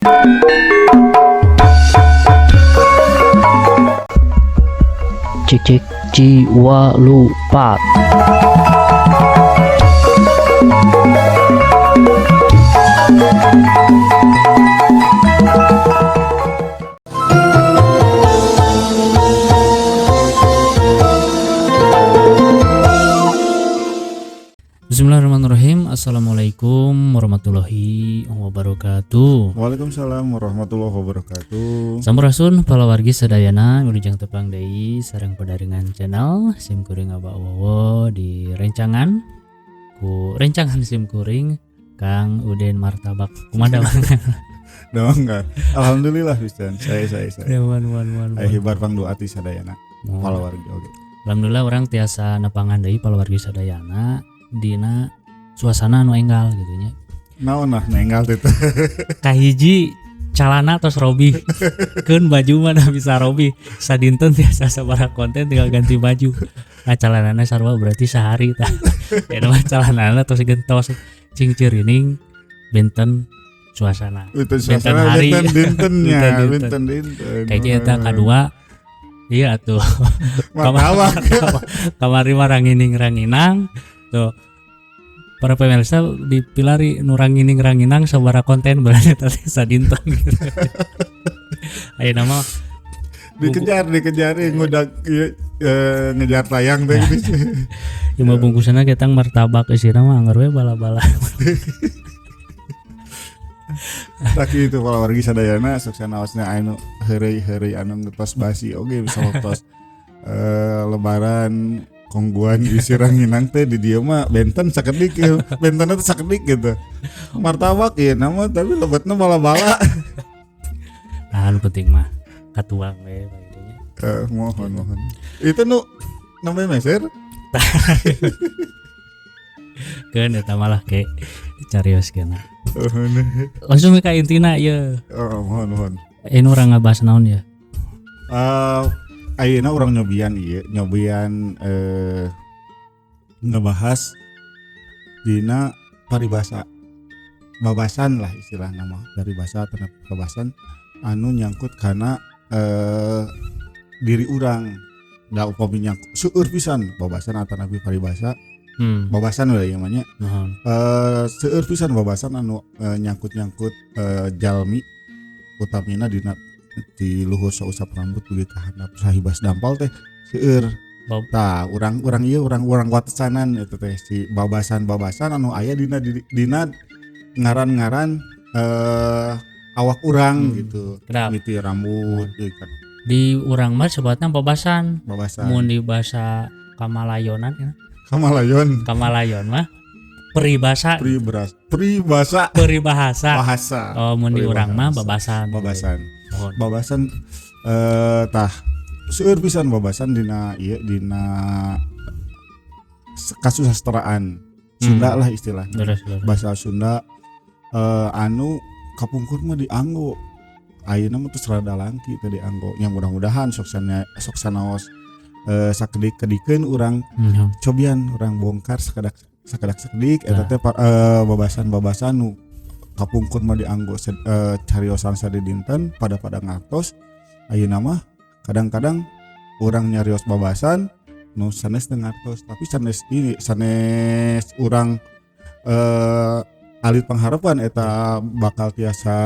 Cik cik jiwa lupa. Bismillahirrahmanirrahim. Assalamualaikum warahmatullahi wabarakatuh. Waalaikumsalam warahmatullahi wabarakatuh. Sampurasun palawargi sadayana, wilujeng tepang deui sareng padarengan channel sim kuring Abah Wowo di rencangan ku rencangan sim kuring Kang Uden Martabak. Kumaha damang? Damang enggak? Alhamdulillah pisan. Saya. Wan wan wan. Aya hibar pangdoa ti sadayana palawargi oge. Alhamdulillah urang tiasa nepangan deui palawargi sadayana dina suasana anu enggal gitu nya. Naon lah enggal teh. Kahiji calana tos robih. Keun baju mah da bisa robih. Sadinten tiasa sabaraha konten tinggal ganti baju. Nah calanana sarua berarti sehari tah. Ya mah calanana tos gentos cing cirining benten suasana. Benten suasana hari. Benten dintennya, Benten benten dinten. Kayaknya eta kadua iya atuh. Martabak. Kamari mah rangining ranginang tuh. Para pemirsa dipilari nu rangining ranginang sabaraha konten berarti tadi sadinten gitu. Ayeuna mah dikejar dikejar ngudak ieu ngejar tayang teh gitu. Ieu mah bungkusanna kita martabak isina mah anggar we bala-bala. Tah kitu palawargi sadayana sok sanaosna anu heureuy-heureuy anu tos basi oge bisa tos lebaran kongguan isi ranginang teh di dieu mah benten sakedik bentenna teh sakedik gitu. Martabak ieu nama tapi lebetna bala-bala. Nah, nu penting mah katuang we bae nya. Mohon mohon. Itu nu namanya meser. Keun eta malah ke carioskeun. Langsung ka intina ieu. Oh, mohon mohon. Ini urang ngabahas naon ya? Ayeuna urang nyobian ieu, nyobian ngebahas dina paribasa. Babasan lah istilahna mah, paribasa atau babasan anu nyangkut kana diri urang. Da upami nyangkut seueur pisan babasan atanapi paribasa. Babasan we ieu mah nya. Seueur pisan babasan anu nyangkut-nyangkut jalmi utamina dina di luhur sausap rambut dugi ka handap sahibas dampal teh seueur. Tah urang-urang ieu urang-urang watesanan eta teh si babasan-babasan anu aya dina dina ngaran-ngaran awak urang gitu. Miti rambut gitu kan. Di urang mah sebatna babasan. Babasan. Mun di bahasa Kamalayonan ya. Kamalayon. Kamalayon mah peribahasa. Peribahasa. Peribahasa. Bahasa. Oh, mun di urang mah babasan. Babasan. Mohon. Babasan tah seueur pisan babasan dina ieu dina kasusastraan Sunda lah istilahnya. Terus. Bahasa Sunda anu kapungkur mah dianggo. Ayeuna mah tos rada langki teh dianggo. Yang mudah-mudahan sok sanaos sakedik-kedikeun urang cobian urang bongkar sakedak sakedik eta teh babasan-babasan nu kapungkur mah dianggo cariosan sadidinten pada ngartos. Ayeuna mah kadang-kadang urang nyarios babasan nu sanes teu ngartos, tapi sanes ini sanes urang alit pangharapan eta bakal tiasa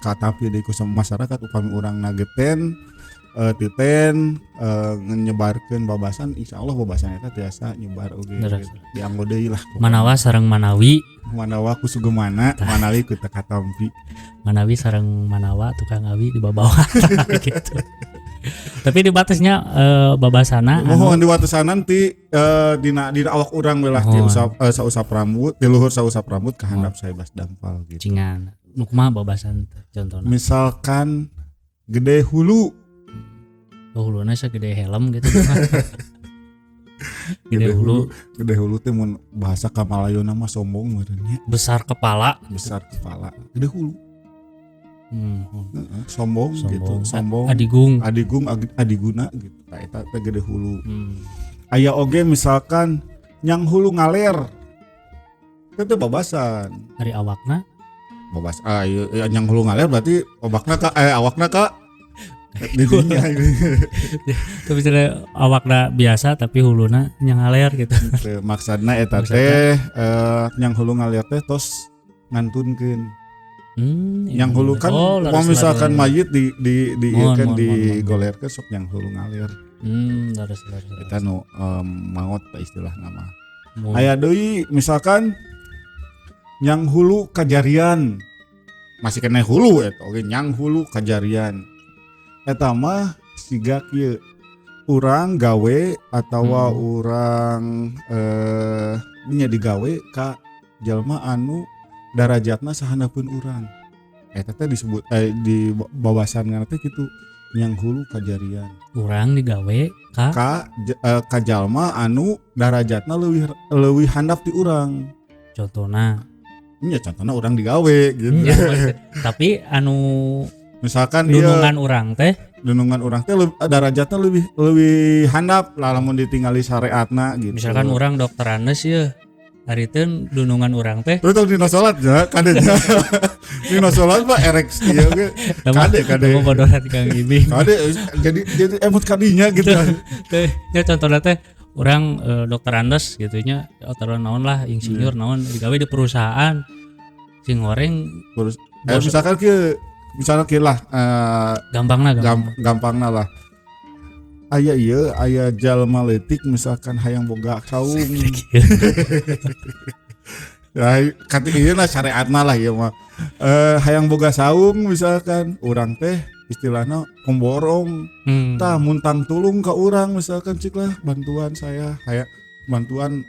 katampi deui ku masyarakat upami urang nageten titen nyebarkeun babasan, insyaallah babasan eta tiasa nyebar oge gitu. Dianggo deui lah. Manawa sareng manawi, manawa ku sugemana, manawi ku teu katampi. Manawi sareng manawa tukang awi di bawah gitu. Tapi di batasnya babasana mohon di watesanan ti dina awak urang we lah ti usap sausap rambut, ti luhur sausap rambut ka handap saebas dampal gitu. Cingan. Nu kumaha babasan contohna? Misalkan gede hulu. Huluna sagede helm gitu. Gede hulu. Gede hulu teh mun bahasa Kamalayona mah sombong meureun nya. Besar kepala. Besar kepala. Gede hulu. Sombong gitu, sombong. Adigung. Adigung, adiguna gitu. Tah eta teh gede hulu. Aya oge misalkan nyang hulu ngaler. Itu babasan. Ari awakna Babas ah ieu nyang hulu ngaler berarti obakna ka awakna ka di dinya. Tapi misalnya awakna biasa tapi huluna nyang ngaler gitu. Teu, maksudna eta teh nyang hulu ngaler teh tos ngantunkeun. Nyang hulu kan Oh, mau misalkan mayit di ieu Mohon, kan mohon, mohon, mohon. digolerkeun sok nyang hulu ngaler. Leres, leres, leres. Eta nu maot istilahna mah. Mohon. Aya deui misalkan nyang hulu kajarian. Masih kena hulu eta oge nyang hulu kajarian. Eta mah siga kieu. Urang gawe atawa urang nya digawe ka jalma anu darajatna sahandapeun urang. Eta teh disebut di bawasan ngaran teh kitu nyang hulu kajarian. Urang digawe ka Ka jalma anu darajatna leuwih leuwih handap ti urang. Contohna? Nya contohna urang digawe gitu. Ya, tapi anu Misalkan ieu dunungan urang teh dunungan urang teh darajatna lebih lebih handap lah lamun ditinggali syariatna gitu. Misalkan urang doktorandus ya, hari itu dunungan urang teh Terus tong dina salat ya, kade nya. Dina salat mah erek ieu ge. Kade kade. Mau bodohan Kang Ibing. Kade jadi emut kadinya gitu. Teh nya contohna teh urang doktorandus gitu nya atau naon lah, insinyur naon, digawe di perusahaan sing goreng. Terus misalkan kieu, misalkan kieu lah Gampang lah, gampang. Gampangna lah. Aya ieu, aya jalma leutik misalkan hayang boga saung. Ya, kata ieu lah syariatna lah ieu mah. Hayang boga saung misalkan urang teh istilahna pemborong. Tah muntang tulung ka urang misalkan cik lah bantuan saya hayang bantuan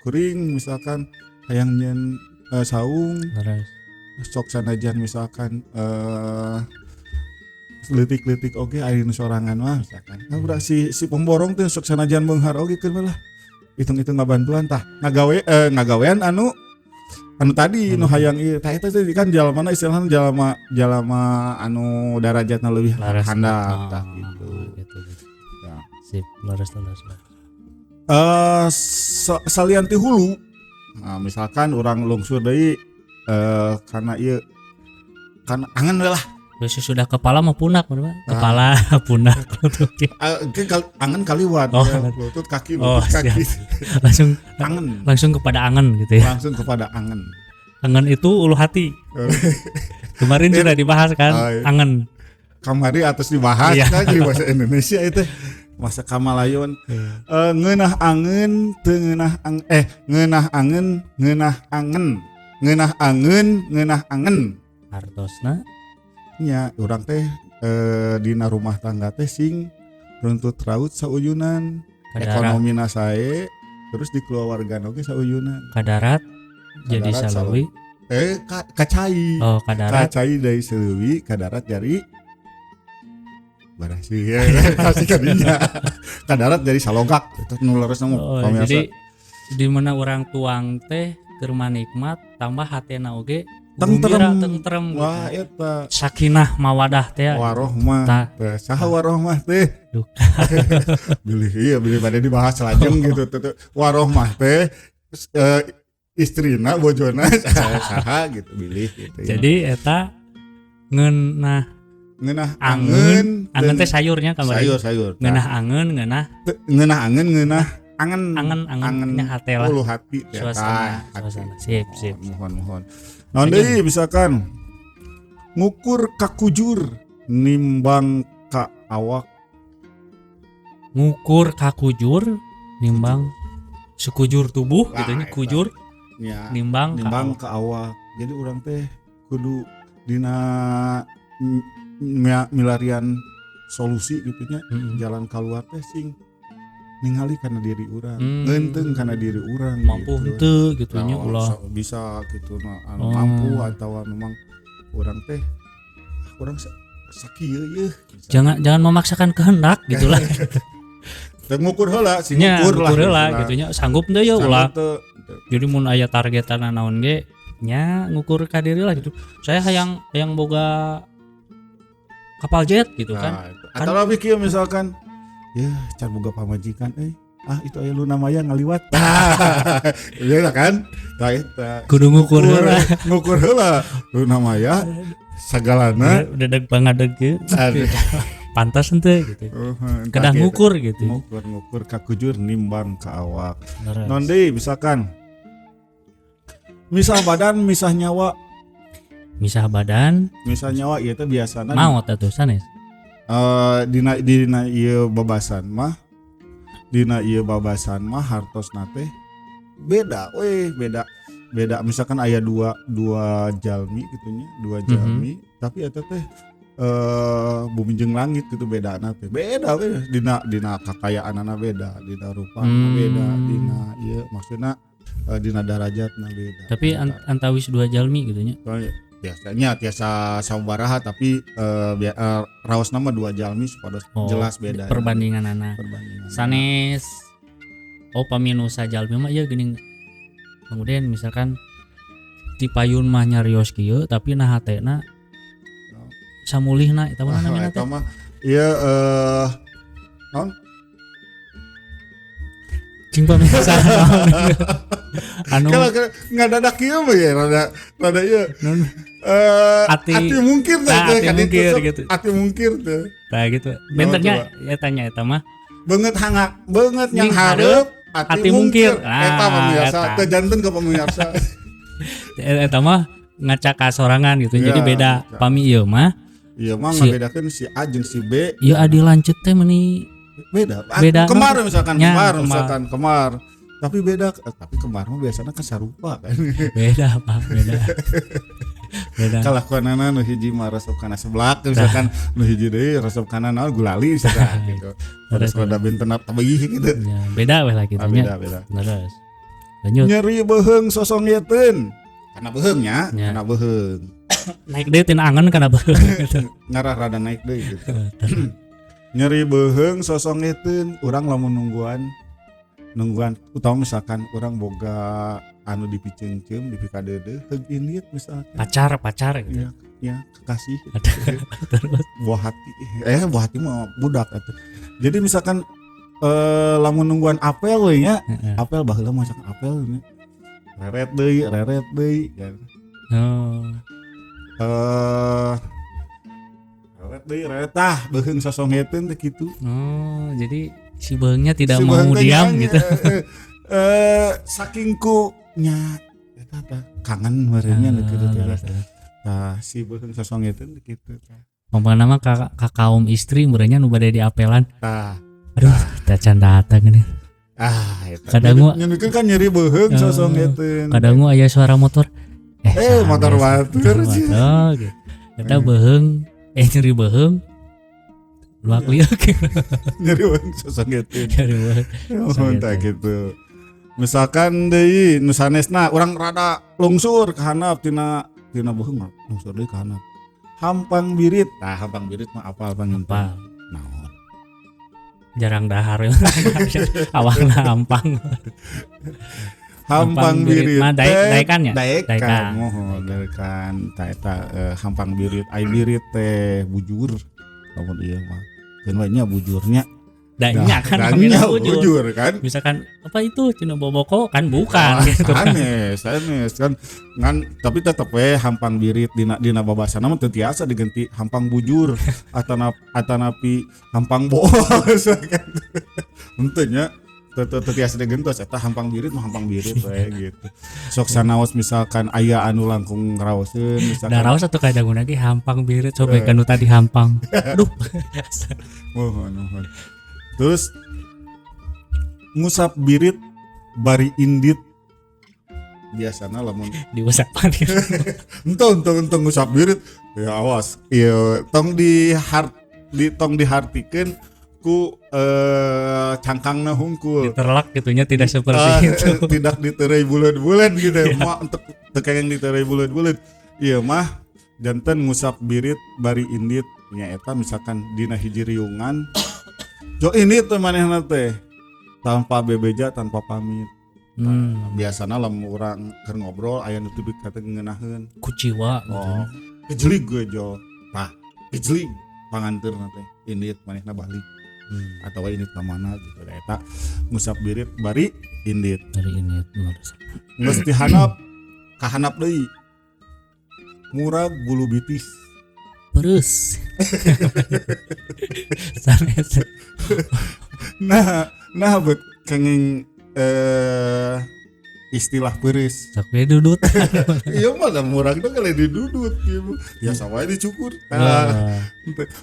kuring misalkan hayang nyeun saung. Sok sanajan misalkan leutik-leutik oge aya nu sorangan mah misalkan. Nah, udah si si pemborong teh sok sanajan beunghar oge keur lah. Hitung-hitung ngabantuan tah ngagawe ngagawean anu anu tadi nu hayang ieu tah eta teh kan jalmana istilahna jalma jalma anu darajatna leuwih handap tah gitu. Gitu. Ya. Sip, leres leres leres. Salian ti hulu. Nah, misalkan urang lungsur deui karena ieu karena angen we lah. Terus sudah kepala mah pundak, bener, Pak? Kepala, pundak, lutut. Ke angen kaliwat Oh, ya, angen. Lutut kaki, Oh, lutut kaki. siap. Langsung Angen. Langsung kepada angen gitu ya. Langsung kepada angen. Angen itu ulu hati. Kemarin sudah dibahas kan, Oh, iya. angen. Kamari atas dibahas kan di bahasa Indonesia itu masa kamalayon. Ngeunah angen teu ngeunah ang ngeunah angen ngeunah angen ngeunah angen ngeunah angen. Artosna? Nya urang teh dina rumah tangga teh sing runtut raut sauyunan. Kadarat. Ekonomina sae terus di keluarga oge sauyunan. Kadarat jadi Kadarat saleuwi. Kacai. Oh, kadarat. Kacai dari seleuwi kadarat jadi barasi ya, kasih kadinya kadarat jadi salogak itu nu leres mah Oh, pamirsa. jadi di mana orang tuang teh keur nikmat tambah hatena oge Tentrem. gumbira, tentrem gitu. Wah, eta Sakinah mawadah teh. Warohmah. Tah. Teh saha warohmah teh? Duh. Bilih iya bilih pada dibahas lajeng gitu tuh, tuh. Warohmah teh istrina bojona saha saha gitu bilih gitu ya. Jadi eta ngeunah Ngeunah angen, angen, angen teh sayurnya kamari. Sayur sayur. Tah. Ngeunah angen, ngeunah Ngeunah angen ngeunah angen. Angen, angen, Angen. nya hate lah. Ulu hati teh. Suasana, Tah, hati. suasana. Sip, sip. Mohon mohon. Naon deui misalkan ngukur kakujur nimbang ka awak. Ngukur kakujur nimbang sekujur tubuh Lah, gitu nya eta. Kujur Ya, nimbang ka nimbang awak. ka awak. Jadi urang teh kudu dina milarian solusi gitu nya jalan keluar teh sing ningali kana diri urang, ngeunteung kana diri urang Mampu gitu. henteu gitu nya Nah, ulah. Bisa gitu nah, anu Oh. mampu atau memang urang teh urang sakieu yeuh. Jangan jangan memaksakan kehendak gitulah. Teu ngukur heula, sing Nya, ngukur lah. ngukur heula gitu gitu nya. Sanggup teu ya Sanggup ulah. teu. Jadi mun aya targetan naon ge nya ngukur ka diri lah gitu. Saya hayang hayang boga kapal jet gitu kan. Nah, itu. Atau lebih kieu misalkan ya can boga pamajikan euy. Ah, itu aya Luna Maya ngaliwat. Iya kan? Tah eta. Kudu ngukur heula. Ngukur heula Luna Maya sagalana. Udah deg pangadeg kieu. Aduh. Pantas henteu gitu. Entah Kedah gitu. ngukur gitu. Ngukur kakujur nimbang ka awak. Leres. Non deui misalkan misah badan misah nyawa. Misah badan, Misah nyawa ieu teh biasana maot atuh sanes. Dina ieu babasan mah, dina ieu babasan mah hartosna teh beda weh, beda beda misalkan aya dua jalmi gitu nya, dua jalmi, tapi eta teh bumi jeung langit gitu bedana teh. Beda we dina kakayaanana beda, dina rupana beda, dina ieu maksudna dina darajatna beda. Tapi antawis dua jalmi gitu nya. Soalnya biasanya tiasa sabaraha tapi raosna mah dua jalmi supados Oh, jelas beda. Perbandinganana. Perbandingan. Sanes oh pami nu sajalmi mah ieu geuning. Kemudian misalkan ti payun mah nyarios kieu tapi nah hatena samulihna eta mah Ah, namina eta teh. mah ieu naon? Cing pamirsa naon ieu? Anu Kalau ngadadak kieu mah ya rada ieu. nun Ati mungkir teh Nah, teh, ati kan itu mungkir sok, gitu. Ati mungkir teh. Tah gitu. Naon Benternya coba? ya tanya eta mah. Beungeut hangak, beungeut yang Ning hareup, ati ati mungkir. mungkir. Eta Ah, pemirsa, eta. teh janten ke pemirsa. Eta mah ngaca ka sorangan gitu. Ya, Jadi beda ngaca. pami ieu mah. Iya mah Si- ngabedakeun si A jeung si B. Ieu adi lanceut teh meuni Beda. Ah, Beda. Kemar misalkan, Ya, kemar kemar. misalkan kemar. Tapi beda, tapi kemar mah biasanya kan sarupa kan. Beda Pak, beda. Beda. Kalakuanana nu hiji mah resep kana seblak misalkan, nu hiji deui resep kana naon gulali misalkan gitu. Terus rada benten tebih gitu. Ya, beda weh lah gitu Ah, nya. beda beda. Terus. Lanjut. Nyeri beuheung sosongyeteun. Kana beuheung nya, Ya. kana beuheung. Naik deui tina angen kana beuheung gitu. Ngarah rada naik deui gitu. Nyeri beuheung sosongyeteun, urang lamun nungguan utama misalkan urang boga anu dipiceungceum dipikadeudeuh heug indit misalkan. Pacar gitu. Iya, ya, kekasih. Terus Buah hati. Buah hati mah budak atuh. Jadi misalkan lamun nungguan apel we nya, heeh. apel baheula masak apel nya. Reret deui kan. Oh. Reret deui, reret tah beuheung sosongeteun teh kitu. Oh, jadi si beuheungnya tidak Si mau beuheung teh diam nyanyi, gitu. Saking ku nya eta tah kangen meureunnya nu kitu teh. Terus, terus. Tah si beuheung sosongeteun teh kitu tah. Umpamana mah ka kaum istri meureunnya nu bade diapelan. Tah. Aduh, teh can datang ini. Ah, eta. Kadang gua- Nyeukeun kan nyeri beuheung sosongeteun. Kadang gua aya suara motor. Saha Motor biasa. batur, Motor sih. batur, gitu. Eta beuheung, nyeri beuheung. Luak liuk. Nyeri beuheung sosongeteun. Nyeri beuheung. Oh, tah gitu. Misalkan deui nu sanesna urang rada lungsur ka handap tina beuheung mah lungsur deui ka handap. Hampang birit. Tah hampang birit mah apal panginten. Apal. Naon? Jarang dahar. Awalna hampang. Hampang birit. Mah daekan nya? Daekan, Daekan. mohon daekan. Tah eta hampang birit, ai birit teh bujur. Lamun ieu mah keun we nya bujurnya. Danya kan Danya namanya bujur. bujur kan. Misalkan apa itu cina boboko kan bukan Wah, gitu kan. Sanes kan ngan tapi tetep we hampang birit dina babasana mah teu tiasa diganti hampang bujur atanapi hampang boos kan. Henteu nya teu tiasa digentos eta hampang birit mah hampang birit we gitu. Sok sanaos misalkan aya anu langkung ngaraoseun misalkan. Da raos atuh kadang lagi hampang birit coba kan nu tadi hampang. Aduh. Mohon mohon. Terus ngusap birit bari indit biasana lamun Diusapan gitu. Entong ngusap birit ya awas iya tong tong dihartikeun ku cangkangna hungkul. Diterlak gitunya tidak seperti itu. Tidak diterai bulan-bulan gitu ya. Mah untuk teu kenging diterai bulan-bulan. Iya mah janten ngusap birit bari indit nyaeta misalkan dina hiji riungan jo ini teh manehna teh tanpa bebeja tanpa pamit. Biasana lamun urang keur ngobrol aya nu teu kata ngeunaheun. Kuciwa gitu. Oh, kejelig gue jo. Tah, kejelig panganteurna teh indit manehna balik. Atau indit ka mana gitu. Da eta ngusap birit bari indit. Dari ini Geus dihandap kahandap deui. Murag bulu bitis. Pereus. Sanes. Nah, nah bet kenging istilah pereus. Sok we dudut. Iya mah da murag teh kali didudut gitu. Biasa wae dicukur. Nah,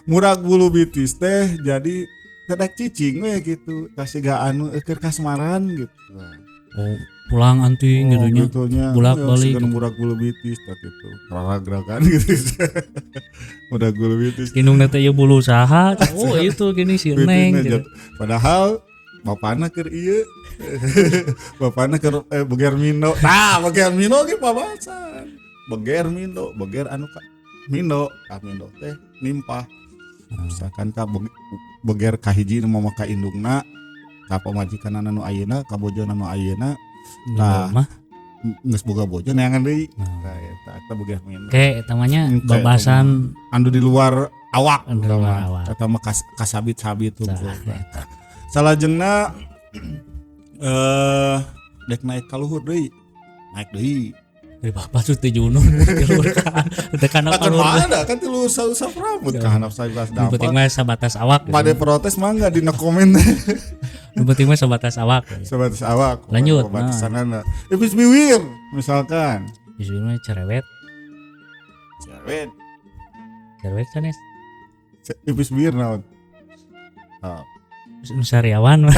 murag bulu bitis teh jadi tedak cicing we gitu. Kasih ga anu keur kasmaran gitu. Oh, pulang anting gitu nya. Gitu nya. Bolak-balik. Siga murag bulu bitis tah gitu. Raragrakan gitu. Murag bulu bitis. Indungna teh ieu bulu saha? Oh, itu gini si Neng gitu. Padahal bapana keur ieu. Bapana keur beger mindo. Nah, beger mindo ge pabasan. Beger mindo, beger anu ka mindo, ka mindo teh nimpah. Misalkan ka beger kahiji nu mah ka indungna, ka pamajikanana nu ayeuna, ka bojona nu ayeuna. Nah, mah geus boga bojo neangan deui. Nah, eta beger mindo. Oke, eta mah nya babasan anu di luar awak. Anu di luar awak. Eta mah kasabit-sabit hungkul. Salajengna dek naik ka luhur deui. Naik deui. Dari bapak tuh teu junun tilu teu kana kan mana kan tilu saprabut ka handap sabelas Nu penting mah sabatas awak. Pada protes mangga dina komen. Nu penting mah sabatas awak. Sabatas awak. Lanjut. Batasanana. Ipis biwir misalkan. Ipis biwir mah cerewet. Cerewet. Cerewet sanes. Ipis biwir naon? Oh. Sariawan.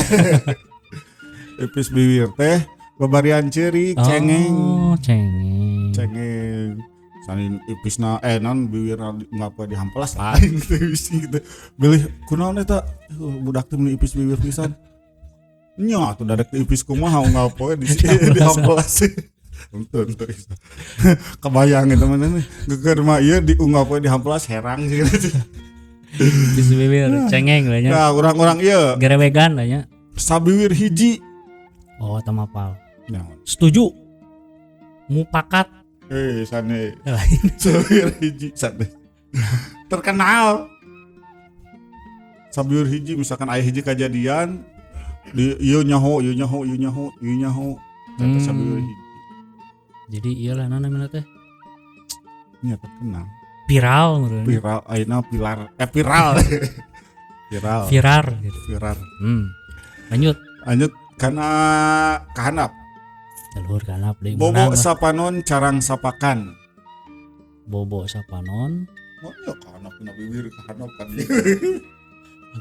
Ipis biwir teh babarian ceurik, cengeng. Oh, cengeng. Cengeng. Sanin ipisna non biwirna ngapa dihampelas lain gitu bisi gitu. Bilih kunaon eta budak teh meuni ipis biwir pisan. Nya atuh dadek ipis kumaha unggal poe di dihampelas. Henteu henteu. Kebayang eta mah geger mah ieu di unggal poe dihampelas herang sih gitu. Ipis biwir cengeng lah nya. Nah, urang-urang ieu gerewegan lah nya. Sabiwir hiji. Oh, eta mapal. Nah. Setuju. Mupakat. Sane. Sabiwir hiji sane. Terkenal. Sabiwir hiji misalkan aya hiji kajadian di ieu nyaho, ieu nyaho, ieu nyaho, ieu nyaho. Eta sabiwir hiji. Jadi ieu lah namina teh. Nya terkenal. Viral menurut. Viral ayeuna pilar viral. Viral. Viral gitu. Viral. Lanjut. Lanjut kana kahanap. Luhur kahanap deui. Bobo sapanon carang sapakan. Bobo sapanon. Oh iya kahanap dina bibir kahanap kan.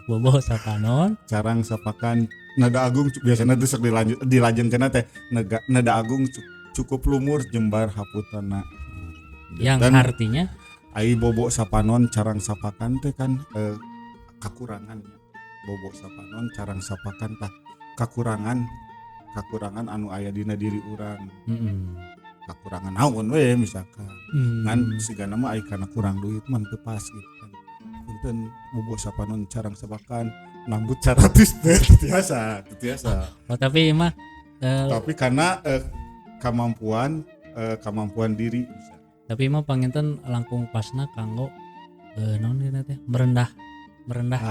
Bobo sapanon carang sapakan nada agung biasana teh sok dilanjut dilajengkeun teh nada agung cukup lumur jembar haputana. Yang dan, artinya ai bobo sapanon carang sapakan teh kan kakurangannya. Bobo sapanon carang sapakan tah kakurangan anu aya dina diri urang. Kakurangan naon we misalkan. Ngan sigana mah ai kana kurang duit mah teu pas gitu kan. Punten bobo sapanon carang sapakan nambut 100 teh biasa, biasa. Oh, tapi mah tapi karena kemampuan diri bisa. Tapi mah panginten langkung pasna kanggo naon dina teh merendah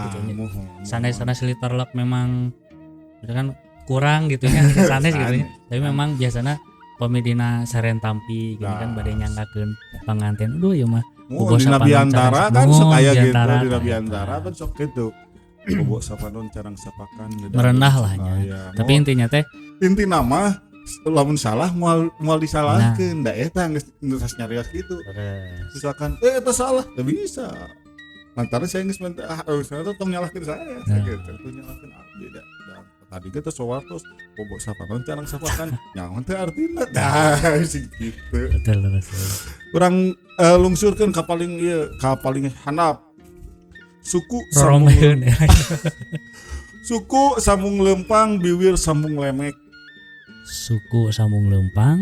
gitu nya. Sanes-sanes literlek memang kan kurang gitu nya, sanes gitu nya. Tapi memang biasana pamidina saren tampi gini kan bade nyanggakeun panganten. Aduh ieu mah bobo dina biantara kan sok aya gitu, dina biantara kan sok gitu. Bobo sapanon carang sapakan merendah lah nya. Tapi intinya teh intina mah lamun salah moal disalahkeun da eta geus nyarios kitu. Misalkan eta salah, teu bisa. Lantaran saya geus minta saya tong nyalahkeun saya gitu. Tong nyalahkeun abdi da. Tadi ge teh sawartos bobo sapakan carang sapakan nyaon teh artina dah sih gitu. Betul betul. Urang lungsurkeun ka paling ieu ka paling handap. Suku sambung Suku sambung lempang biwir sambung lemek. Suku sambung lempang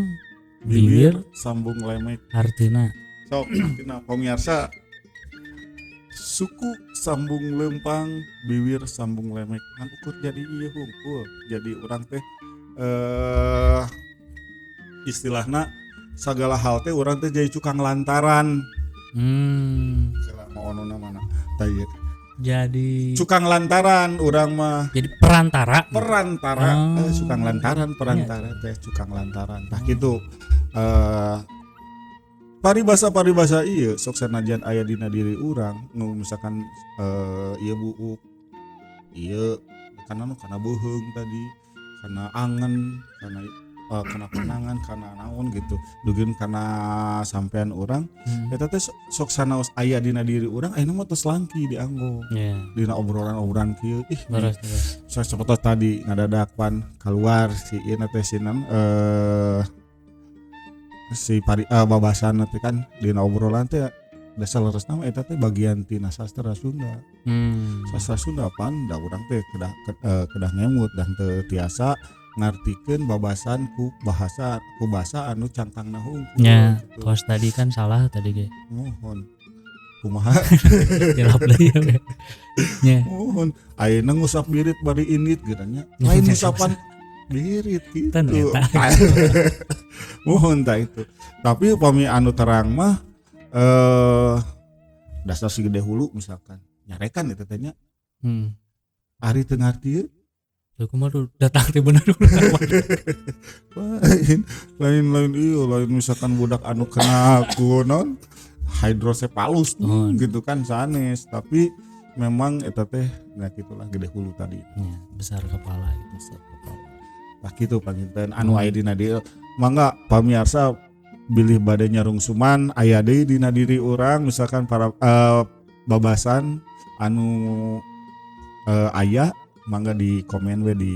bibir sambung lemek. Artina sok artina pemirsa. Suku sambung lempang bibir sambung lemek kan ukur jadi ieu hungkul. Jadi urang teh istilahna sagala hal teh urang teh jadi cukang lantaran. Mau onona mana tah ieu. Jadi Cukang lantaran urang mah. Jadi perantara. Perantara. Oh. Cukang lantaran, perantara teh cukang lantaran. Tah kitu. Paribasa-paribasa ieu sok sanajan aya dina diri urang nu misalkan ieu buuk ieu kana nu kana beuheung tadi, kana angen, kana kana panangan, kana naon gitu, dugi kana sampean urang eta teh sok sanaos aya dina diri urang, ayeuna mah tos langki dianggo dina obrolan-obrolan kieu ih. Terus terus. Saya seperti tadi ngadadak pan keluar si ieu teh sinan si pari babasan teh kan dina obrolan teh dasar leresna mah eta teh bagian tina sastra Sunda. Sastra Sunda pan da urang teh kedah kedah ngemut dan teu tiasa ngartikeun babasan ku bahasa anu cangkangna hungkul Ya, gitu. Kos tadi kan salah tadi ge. Mohon kumaha? Dilap deui ya. Nya. Mohon, ayeuna ngusap birit bari indit gitu nya, lain ngusapan birit gitu. Tan eta. Mohon, tah itu. Tapi upami anu terang mah dasar si gede hulu misalkan nyarekan itu teh nya, ari teu ngarti ieu. Tuh kumaha tuh datang teh bener. Lain lain lain iya, lain misalkan budak anu kena ku non hidrosepalus gitu kan sanes, tapi memang eta teh nah gitulah, gede hulu tadi. Ya, besar kepala gitu. Besar kepala. Tah kitu panginten anu aya dina dieu. Mangga pamiarsa bilih bade nyarungsuman aya deui dina diri urang misalkan para babasan anu aya, mangga di komen we, di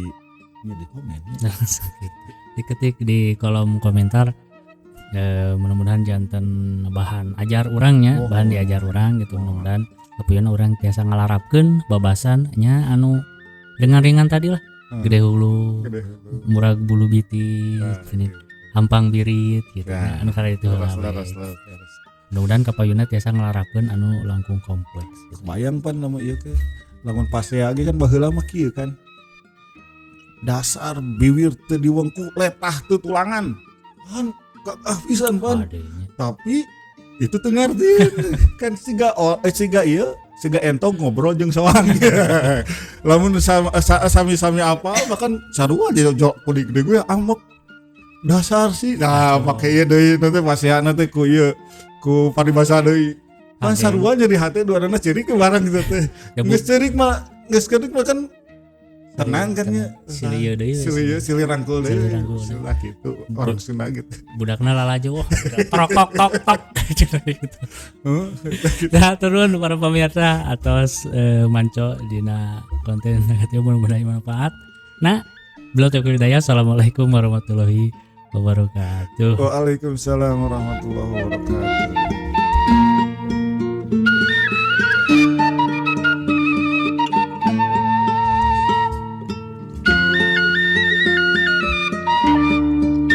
nya di komen ya. Diketik di kolom komentar, mudah-mudahan janten bahan ajar urangnya, bahan diajar urang gitu. Mudah-mudahan kapayunna urang tiasa ngalarapkeun babasan nya anu dengan ringan tadi lah. Gede hulu, Gede hulu. Murag bulu biti, Nah, ini gitu. Hampang birit gitu. Nah, Nah, anu karena itu leres, lah, leres, we. Leres, leres. Mudah-mudahan kapayunna tiasa ngalarapkeun anu langkung kompleks gitu. Kebayang pan nama ieu teh lamun pasea ge kan baheula mah kieu kan, dasar biwir teu diwengku letah teu tulangan kan, gagah pisan pan. Adenya. Tapi itu teu ngarti kan, siga oh, siga ieu siga entong ngobrol jeung soang lamun sami-sami apa bahkan sarua di jok kudik gede gue amok dasar sih. Nah, pake ieu deui nanti paseana teh ku ieu ku paribasa deui pan. Ade. Sarua jadi hati dua-duana ceurik ke barang gitu teh. Ya, Bu. Geus ceurik mah, geus ceurik mah kan tenang kan ya. Silih ieu deui we, silih silih rangkul deui. Silih rangkul deui. Silih gitu orang Sunda gitu. Budakna lalajo wah tok tok tok tok gitu. Heeh. Nah, turun para pemirsa atos manco dina konten negatif, mudah-mudahan manfaat. Nah, beliau Taufiq Hidayah. Assalamualaikum warahmatullahi wabarakatuh. Waalaikumsalam warahmatullahi wabarakatuh.